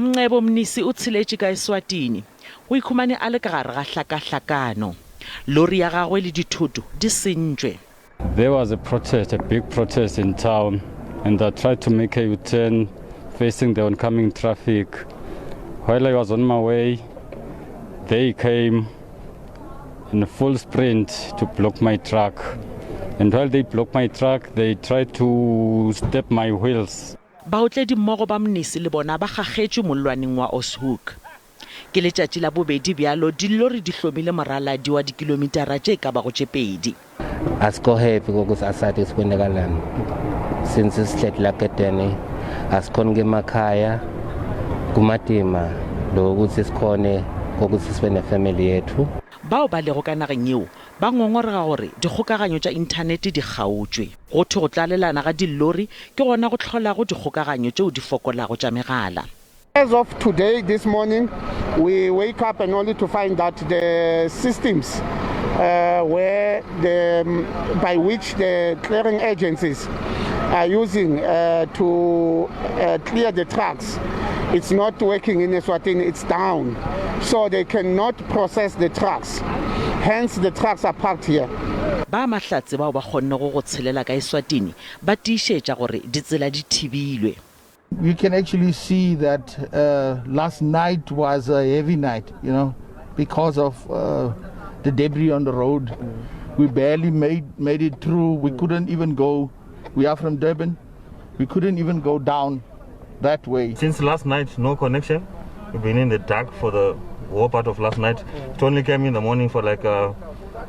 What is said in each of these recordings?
Mncebo Mnisi o tsheletše ka Eswatini. O ikhumane a le ka gare ga hlakahlakano. Lori ya gagwe le dithoto di sentšwe. There was a protest, a big protest in town, and I tried to make a U-turn facing the oncoming traffic. While I was on my way, they came in full sprint to block my truck. And while they blocked my truck, they tried to step my wheels. Baotledimmogo ba Mnisi le bona ba kgakgetšwe mollwaneng wa Oshoek. Ke letšatši la bobedi bjalo dillori di hlomile moraladi wa dikilomitara tše ka bago tše pedi. Asikho happy kokuthi asathi sikwenzakalani since sihleti la gedeni asikhoni kuya emakhaya kumatima lokuthi sikhone kokuthi sibe nefamily yethu. Bao ba lego ka nageng yeo ba ngongorega gore dikgokaganyo tša inthanete di kgaotšwe. Go thwe go tlalelana ga dillori ke gona go hlolago dikgokaganyo tšeo di fokolago tša megala. As of today, this morning, we wake up and only to find that the systems uh, where the, by which the clearing agencies are using uh, to uh, clear the trucks, it's not working in Eswatini, it's down. So they cannot process the trucks. Hence, the trucks are parked here. Ba Mahlatse bao ba kgonnego go tshelela ka Eswatini ba tiišetša gore ditsela di thibilwe. You can actually see that uh, last night was a heavy night, you know, because of uh, the debris on the road. We barely made, made it through. We couldn't even go. We are from Durban. We couldn't even go down that way. Since last night, no connection. We've been in the dark for the whole part of last night. It only came in the morning for like uh,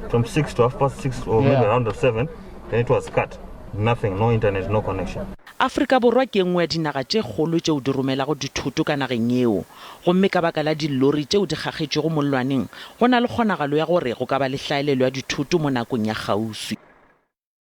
from 6 to half past 6 or maybe around the 7. Then it was cut. Nothing, no internet, no connection. Afrika Borwa ke e nngwe ya dinaga tše kgolo tšeo di romelago dithoto ka nageng yeo, gomme ka baka la dillori tšeo di kgakgetšwego mollwaneng, go na le kgonagalo ya gore go ka ba le hlaelelo ya dithoto mo nakong ya kgauswi.